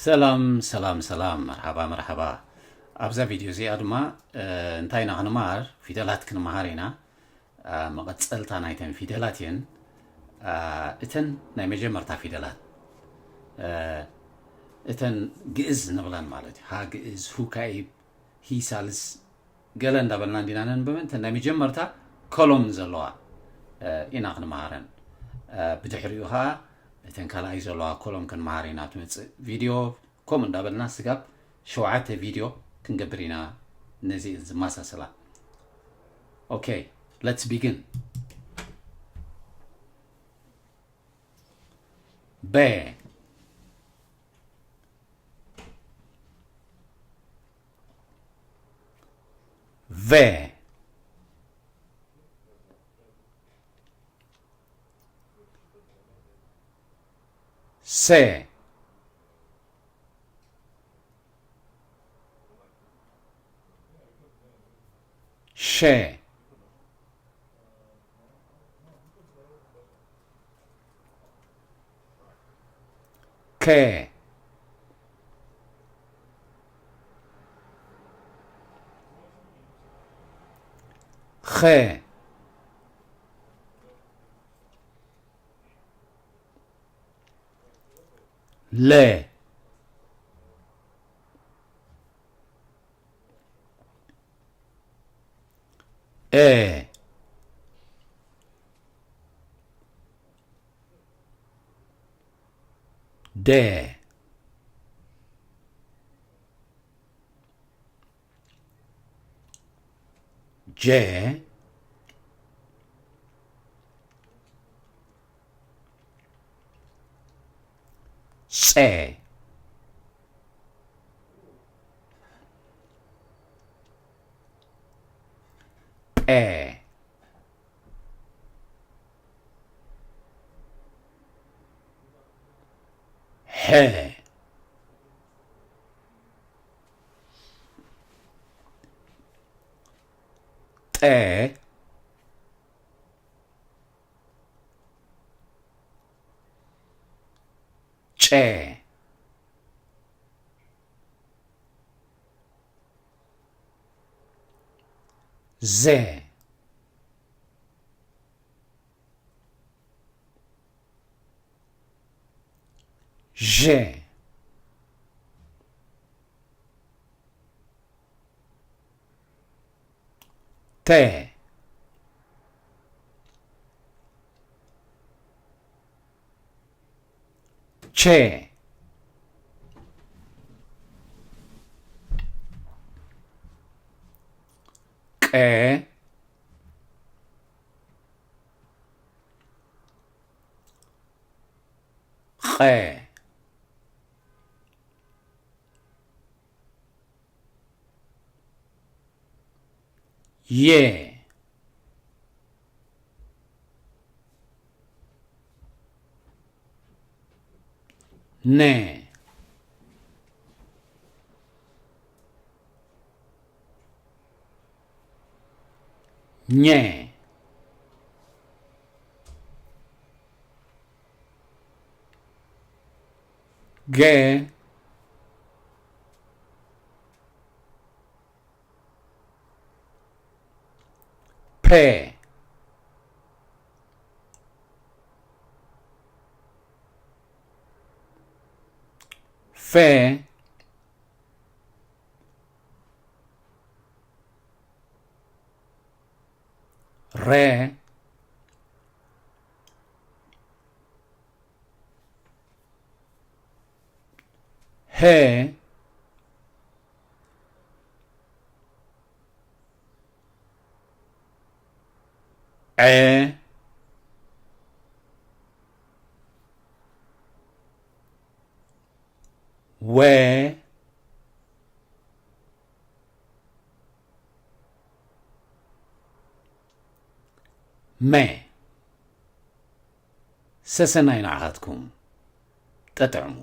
ሰላም ሰላም ሰላም፣ መርሓባ መርሓባ። ኣብዛ ቪድዮ እዚኣ ድማ እንታይ ኢና ክንመሃር? ፊደላት ክንመሃር ኢና። መቐፀልታ ናይተን ፊደላት እየን። እተን ናይ መጀመርታ ፊደላት፣ እተን ግእዝ ንብለን ማለት እዩ። ሃ ግእዝ፣ ሁ ካኢብ፣ ሂ ሳልስ፣ ገለ እንዳበልና እንዲና ነንብበን። እተን ናይ መጀመርታ ኮሎም ዘለዋ ኢና ክንመሃረን። ብድሕሪኡ ከዓ እተን ካልኣይ ዘለዋ ኮሎም ክንመሃር ኢና። ትመፅእ ቪድዮ ከምኡ እንዳበልና ስጋብ ሸውዓተ ቪድዮ ክንገብር ኢና፣ ነዚ ዝመሳሰላ። Okay, let's begin. በ፣ ቨ፣ ሰ፣ ሸ፣ ከ፣ ኸ፣ ለ፣ እ፣ ደ፣ ጀ፣ ጸ፣ ጴ፣ ሐ፣ ጠ፣ ጨ፣ ዘ፣ ዠ፣ ተ፣ ቸ፣ ቀ፣ ቐ፣ የ፣ ነ፣ ኘ፣ ገ፣ ፐ፣ ፈ፣ ረ፣ ሀ፣ ዐ፣ ወ፣ መ። ሰሰናይ ንዓኻትኩም። ጠጥዕሙ።